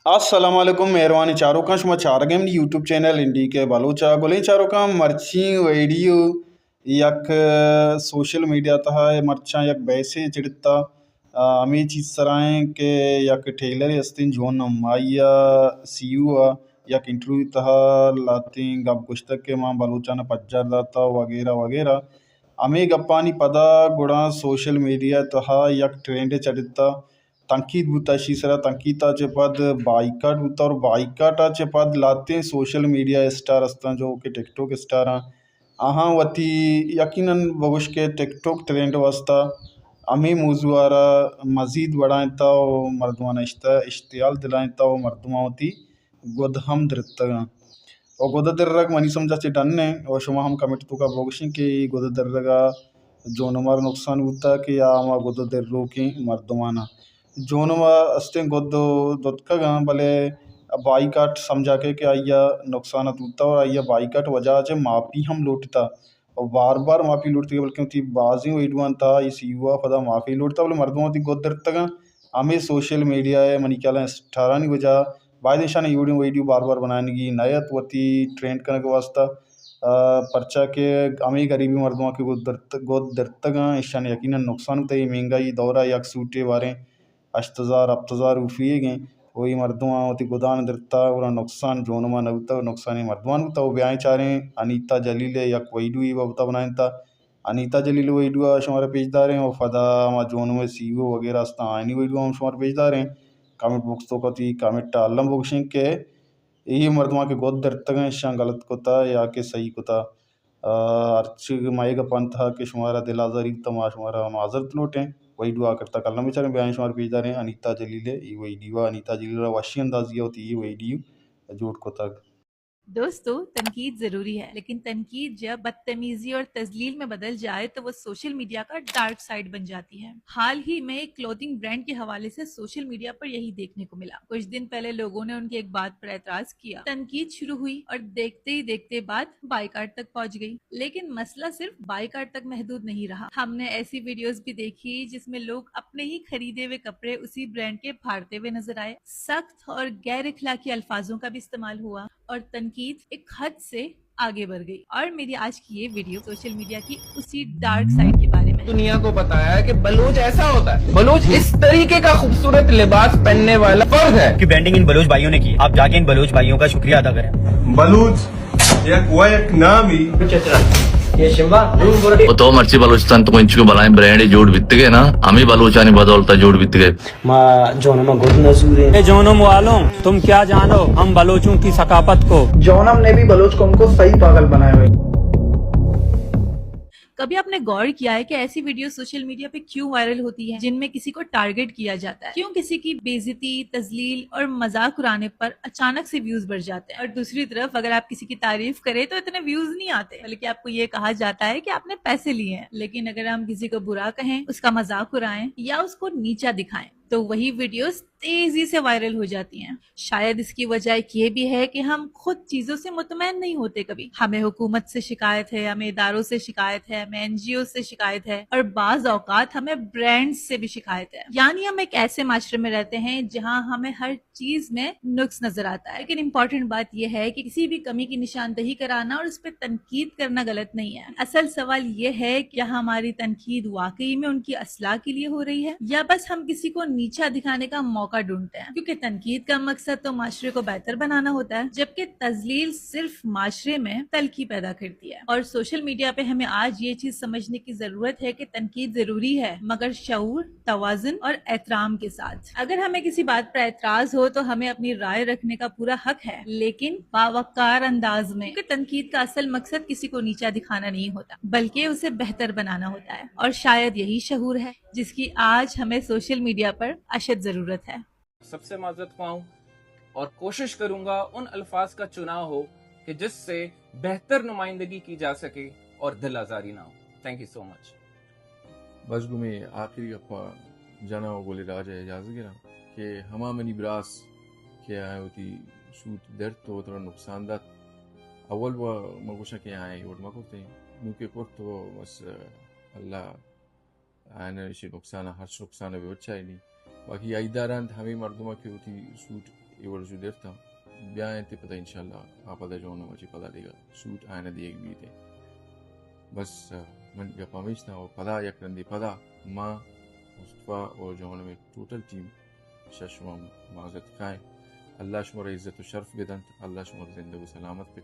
السلام علیکم، مہروانیں چاروکاں، شما چارگ ءَ منی یوٹیوب چینل این ڈی کے بلوچ ءَ۔ گلیں چاروکاں، مرچی ویڈیو یک سوشل میڈیا تہا مرچاں یک بحثے چڑتا، آ، ہمے چیز سرا ایں کہ یک ٹیلرے استیں جون، ہم آئی ءَ سی او ءَ یک انٹرویو تہا لہتیں گپ گوشتگ کہ ما بلوچاں پجار داتا وغیرہ وغیرہ۔ ہمے گپانی پدا گڑا سوشل میڈیا تہا یک ٹرینڈے چڑتا، تنقید بوتا، اشی سرا تنقید ءَ چہ پد بائیکاٹ بوتا اور بائیکاٹ ءَ چہ پد لہتیں سوشل میڈیا اسٹار استاں جو کہ ٹک ٹاک اسٹار آں، آہاں وتی یقیناً بگوش کہ ٹک ٹاک ٹرینڈ واسطہ ہمے موضوع ءَ را مزید بڑھائینتا و مردماں اشتہ اشتعال دلائینتا و مردماں وتی گد ہم درتگاں۔ و گد درگ منی سمجھا چہ ڈن ایں و شما ہم کمنٹ توکا بگوشیں کہ اے گد درگا جونما را نقصان بوتا کہ یا ہما گد دروکیں مردمانا۔ جونما استیں گد دتکگاں، بلے بائیکاٹ سمجھا کہ، کہ آئیا نقصانات بوتا اور آئیا بائیکاٹ وجہ چہ معافی ہم لوٹتا۔ و بار بار معافی لوٹتگ، بلکیں وتی بازیں ویڈیوان تہا اے سی او ءَ پدا معافی لوٹتا، بلے مردماں وتی گد درتگاں۔ ہمے سوشل میڈیا ءِ منی خیالا اسٹارانی وجہ باید ایشانی ویڈیو، ویڈیو بار بار بنائینگی نہ ات وتی ٹرینڈ کنگ واسطہ۔ آ، پرچا کہ ہمے غریبیں مردماں کہ گد درت-، گد درتگاں، ایشانی یقیناً نقصان بوتا۔ اے مہنگائی دورا یک سوٹے باریں ہشت ہزار، ہپت ہزار روپی ئیگ ایں۔ و اے مردماں وتی گدان درتا، گڑا نقصان جونما نہ بوتا، نقصان اے مردمان بوتا۔ و بیائیں چاریں انیتا جلیل ءِ یک ویڈیو ای بابتا بنائینتا۔ انیتا جلیل ویڈیو ءَ شمارا پیش داریں و پدا ہما جونم ءِ سی او وغیرہ استاں، آیانی ویڈیو ہم شمارا پیش داریں۔ کمنٹ باکس توکا وتی کمنٹ ءَ الم بگوشیں کہ اے مردماں کہ گد درتگاں، ایشاں غلط کتا یا کہ صحیح کتا۔ آ، ہرچ ما اے گپانی تہا کہ شمارا دل آزاری بوتا، ما شمارا معذرت لوٹیں۔ ویڈیو آخر تک الم بچاریں، بیائیں شمارا پیش داریں انیتا جلیل ءِ اے ویڈیو ءَ۔ انیتا جلیل ءَ وشی اندازی ءَ وتی اے ویڈیو جوڑ کتگ۔ دوستو، تنقید ضروری ہے، لیکن تنقید جب بدتمیزی اور تذلیل میں بدل جائے تو وہ سوشل میڈیا کا ڈارک سائیڈ بن جاتی ہے۔ حال ہی میں ایک کلوتھنگ برانڈ کے حوالے سے سوشل میڈیا پر یہی دیکھنے کو ملا۔ کچھ دن پہلے لوگوں نے ان کی ایک بات پر اعتراض کیا، تنقید شروع ہوئی اور دیکھتے ہی دیکھتے بات بائیکاٹ تک پہنچ گئی۔ لیکن مسئلہ صرف بائیکاٹ تک محدود نہیں رہا۔ ہم نے ایسی ویڈیوز بھی دیکھی جس میں لوگ اپنے ہی خریدے ہوئے کپڑے اسی برانڈ کے پھاڑتے ہوئے نظر آئے۔ سخت اور غیر اخلاقی الفاظوں کا بھی استعمال ہوا اور تنقید ایک حد سے آگے बढ़ गई। और मेरी आज की ये वीडियो सोशल मीडिया की उसी डार्क साइड के बारे में है। दुनिया को बताया है कि बलूच ऐसा होता है। बलूच इस तरीके का खूबसूरत लिबास पहनने वाला फर्द है। की ब्रांडिंग इन बलूच भाइयों ने की, आप जाके इन बलूच भाइयों का शुक्रिया अदा करें। बलूच एक, वो एक नाम ही। ये शिमला, वो तो मर्ची बलूचिस्तान तो कोई चुके बलाएं ब्रांड जोड़ बित्ते गए ना, हम ही बलूचानी बदौलता जोड़ बित्ते गए। ما جونم ءَ گد نہ زوریں۔ اے جونم والوں، تم کیا جانو ہم بلوچوں کی ثقافت کو؟ جونم نے بھی بلوچ قوم کو صحیح پاگل بنایا ہے۔ कभी आपने गौर किया है कि ऐसी वीडियो सोशल मीडिया पे क्यों वायरल होती है, जिनमें किसी को टारगेट किया जाता है? क्यों किसी की बेइज्जती, तजलील और मजाक उड़ाने पर अचानक से व्यूज बढ़ जाते हैं? और दूसरी तरफ अगर आप किसी की तारीफ करें तो इतने व्यूज नहीं आते, बल्कि आपको ये कहा जाता है कि आपने पैसे लिए हैं। लेकिन अगर हम किसी को बुरा कहें, उसका मजाक उड़ाएं या उसको नीचा दिखाएं, तो वही वीडियोज़ तेज़ी से वायरल हो जाती हैं। शायद इसकी वजह एक ये भी है कि हम खुद चीज़ों से मुतमईन नहीं होते कभी। हमें हुकूमत से शिकायत है, हमें इदारों से शिकायत है, हमें एन जी ओ से शिकायत है और बाज़ औकात हमें ब्रांड्स से भी शिकायत है। यानी हम एक ऐसे माशरे में रहते हैं जहाँ हमें हर चीज़ में नुक्स नज़र आता है। लेकिन इंपॉर्टेंट बात यह है कि किसी भी कमी की निशानदही कराना और उस पर तनकीद करना गलत नहीं है। असल सवाल ये है कि क्या हमारी तनकीद वाकई में उनकी असलाह के लिए हो रही है या बस हम किसी को नीचा दिखाने का मौका ढूंढते हैं? क्योंकि तनकीद का मकसद तो माशरे को बेहतर बनाना होता है, जबकि तजलील सिर्फ माशरे में तल्खी पैदा करती है। और सोशल मीडिया पे हमें आज ये चीज समझने की जरूरत है कि तनकीद जरूरी है, मगर शऊर, तवाजुन और एहतराम के साथ। अगर हमें किसी बात पर एतराज हो तो हमें अपनी राय रखने का पूरा हक है, लेकिन बावकार अंदाज में, क्योंकि तनकीद का असल मकसद किसी को नीचा दिखाना नहीं होता, बल्कि उसे बेहतर बनाना होता है। और शायद यही शऊर है जिसकी आज हमें सोशल मीडिया पर अशद जरूरत है। सबसे माजरत ख्वाह हूँ और कोशिश करूंगा उन अल्फाज का चुनाव हो कि जिससे बेहतर नुमाइंदगी की जा सके और दिल आजारी ना हो। Thank you so much. بس گوں مئے آخری گپا جناں و گل راج ء اجازت گراں کہ ہما منی براس کہ آیاں وتی سوت درت و وترا نقصان دات، اول و من گوشاں کہ آیاں اے وڑ مہ کرتیں، نوں کہ کرت و بس اللہ آیاں ایشی نقصان، ہرچ نقصان بہ بچائینی۔ باقی عیددار انت، ہمے مردماں کہ وتی سوٹ اے وڑ چو درتاں، بیا انت پدا انشاءاللہ آ پدا جواناں چہ پدا دگہ سوٹ آیاں دیگ بیت۔ بس، من گپ ہمیش اتاں و پدا یک رندے پدا ما مصطفی و جوانم ٹوٹل ٹیم شہ شما معذرت خواہیں۔ اللہ شما را عزت و شرف بدنت، اللہ شما را زندگ و سلامت